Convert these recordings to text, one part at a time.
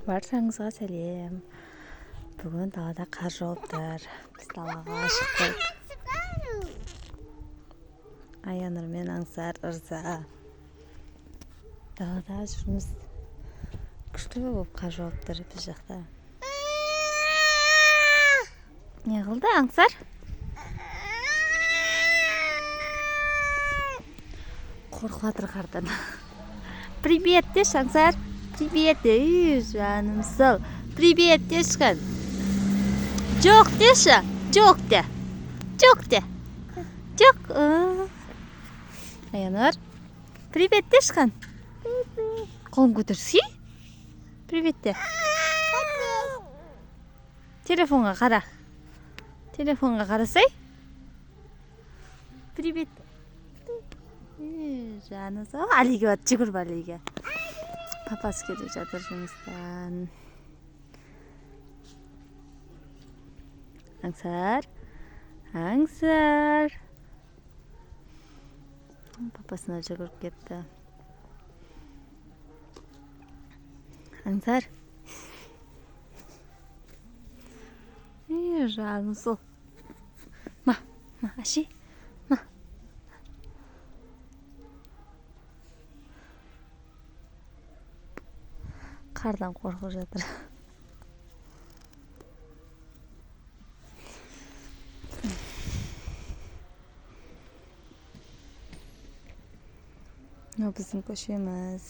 Баршаңызға сәлем. Бүгін далада қар жауып тұр. Біз далаға шықтық. Аянұр мен Аңсар ырза. Далада жүрміз. Күшті болып қар жауып тұр біз жақта. Не қылды Аңсар? Қорқып жатыр қардан. Привет деші, Аңсар. Привет, ей, жаным сол. Привет деші қан. Жоқ деші. Жоқ де. Жоқ де. Жоқ. Аянұр. Привет деші қан. Қолын көтерсей. Привет де. Телефонға қара. Телефонға қарасай. Привет. Ей, жаным сол. Алиге бар, жүгір Алиге. Папасы келе жатыр жұмыстан. Аңсар. Аңсар. Папасына жүгіріп кетті. Аңсар. Ей, жаным сол. Ма, ма, аши. Ма. Қардан қорқып жатыр. Мынау біздің көшеміз.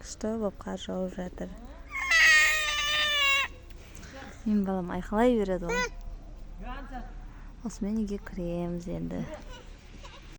Күшті болып қар жауып жатыр. Менің балам айқайлай береді ғой. Осымен үйге кіреміз енді.